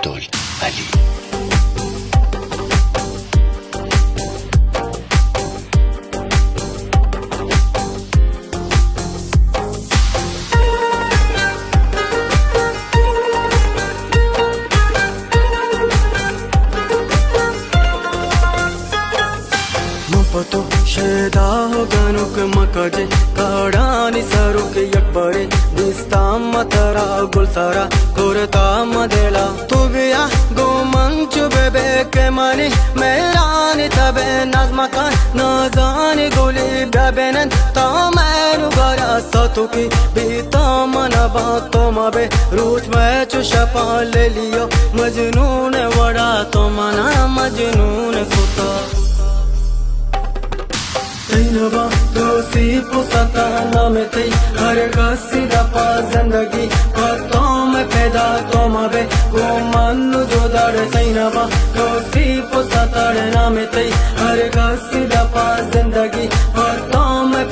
عبدالعلی۔ من پہ تو شیدا ءُ گنوک، مکجے کاڑانی سروک، یک برے دیستاں من ترا گل سرا، کرتا من دلا۔ تو بیا گوں من چو بہ بے کہ منی مہرانی تبے، ناز مکن نازانی گلی بیا بنند تا مہر ءُ گرا ستوکی بیتا من با تو مبے۔ روچ مئے چو شپاں لیلی ءُ مجنون وڑا، تو منا مجنون کتا۔ تئی نبا توسیپ ءُ ستا، نام تئی ہر کسی دپا زندگی، پر تو مئے پیدا تو مبے، گوں من جدا۔ تئی نبا توسیپ ءُ ستا، نام تئی ہر کسی دپا زندگی، پر تو مئے